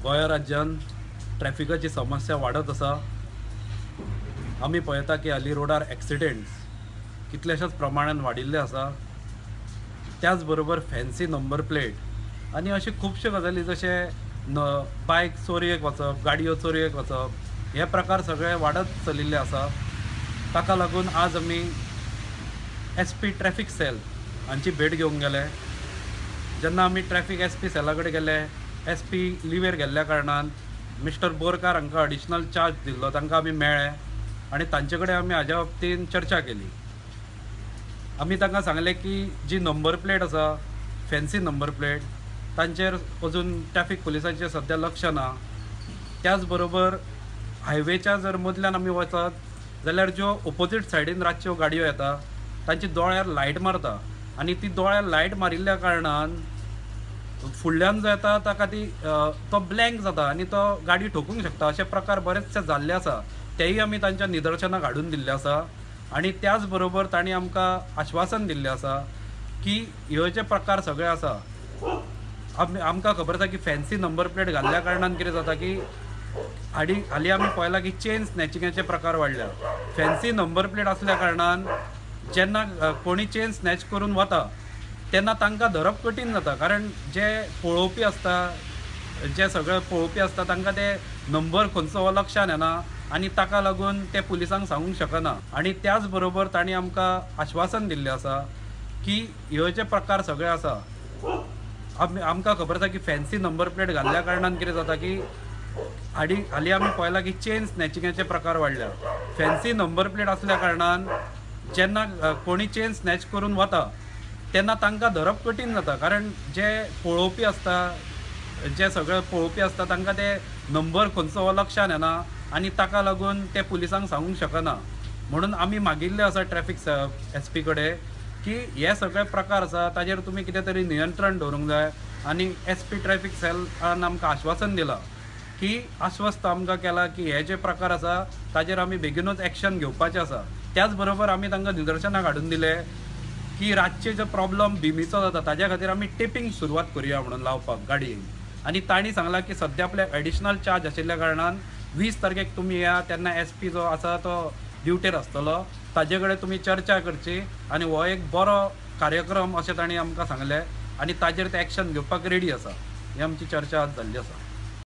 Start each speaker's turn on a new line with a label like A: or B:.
A: गोंया राज्यान ट्रॅफिकाची समस्या वाडत आसा. आमी पळयता की हालीं रोडार एक्सिडेंट्स कितल्याशाच प्रमाणान वाडिल्ले आसा. त्याच बरोबर फॅन्सी नंबर प्लेट आनी अशे खुबशे गजाली जशे बायक चोरयेक वचप, गाडयो चोरयेक वचप, हे प्रकार सगळे वाडत चलिल्ले आसा. ताका लागून आज आमी एस पी ट्रॅफिक सेल हांची भेट घेवंक गेले. जेन्ना आमी ट्रॅफिक एस पी सेला कडेन गेले, एस पी लिवेर गेल्ल्या कारणान मिस्टर बोरकार हांकां अडिशनल चार्ज दिल्लो, तांकां आमी मेळ्ळे आनी तांचे कडेन आमी हाज्या बाबतीन चर्चा केली. आमी तांकां सांगलें की जी नंबर प्लेट आसा, फॅन्सी नंबर प्लेट, तांचेर अजून ट्रॅफिक पुलिसांचें सद्या लक्ष ना. त्याच बरोबर हायवेच्या जर मदल्यान आमी वचत जाल्यार ज्यो ओपोजीट सायडीन रातच्यो गाडयो येता तांची दोळ्यार लायट मारता आनी ती दोळ्यार लायट मारिल्ल्या कारणान फुडल्यान जो येता ताका ती तो ब्लँक जाता आनी तो गाडी ठोकूंक शकता. अशे प्रकार बरेचशे जाल्ले आसा, तेय आमी तांच्या निदर्शनाक हाडून दिल्ले आसा. आनी त्याच बरोबर तांणी आमकां आश्वासन दिल्लें आसा की ह्यो जे प्रकार सगळे आसा, आमकां खबर आसा की फॅन्सी नंबर प्लेट घाल्ल्या कारणान कितें जाता की हालीं आमी पळयलां की चेन स्नॅचिंगाचे प्रकार वाडल्या. फॅन्सी नंबर प्लेट आसल्या कारणान जेन्ना कोणी चेन स्नॅच करून वता तेन्ना तांकां धरप कठीण जाता, कारण जे पळोवपी आसता, जे सगळे पळोवपी आसता तांकां ते नंबर खंयचो हो लक्षान येना आनी ताका लागून ते पुलिसांक सांगूंक शकना. आनी त्याच बरोबर तांणी आमकां आश्वासन दिल्लें आसा की ह्यो जे प्रकार सगळे आसा, आमकां खबर आसा की फॅन्सी नंबर प्लेट घाल्ल्या कारणान कितें जाता की हालीं आमी पळयलां की चेन स्नॅचिंगाचे प्रकार वाडल्या. फॅन्सी नंबर प्लेट आसल्या कारणान जेन्ना कोणी चेन स्नॅच करून वता तेन्ना तांकां धरप कठीण जाता, कारण जे पळोवपी आसता, जे सगळे पळोवपी आसता तांकां ते नंबर खंयचो हो लक्षान येना आनी ताका लागून ते पुलिसांक सांगूंक शकना. म्हणून आमी मागिल्लें आसा ट्रॅफिक एस पी कडेन की हे सगळे प्रकार आसा ताजेर तुमी कितें तरी नियंत्रण दवरूंक जाय. आनी एस पी ट्रॅफिक सेलान आमकां आश्वासन दिलां की आश्वस्त आमकां केलां की हे जे प्रकार आसा ताजेर आमी बेगीनूच एक्शन घेवपाचें आसा. त्याच बरोबर आमी तांकां निदर्शनाक हाडून दिलें की रातचे जो प्रॉब्लम बिमीचो जाता ताज्या खातीर आमी टेपींग सुरवात करुया म्हणून लावपाक गाडयेक. आनी तांणी सांगलां की सद्या आपल्याक एडिशनल चार्ज आशिल्ल्या कारणान 20 तारखेक तुमी या, तेन्ना एस पी जो आसा तो ड्युटेर आसतलो, ताजे कडेन तुमी चर्चा करची आनी हो एक बरो कार्यक्रम अशें तांणी आमकां सांगलें आनी ताजेर ते एक्शन घेवपाक रेडी आसा. ही आमची चर्चा आज जाल्ली आसा.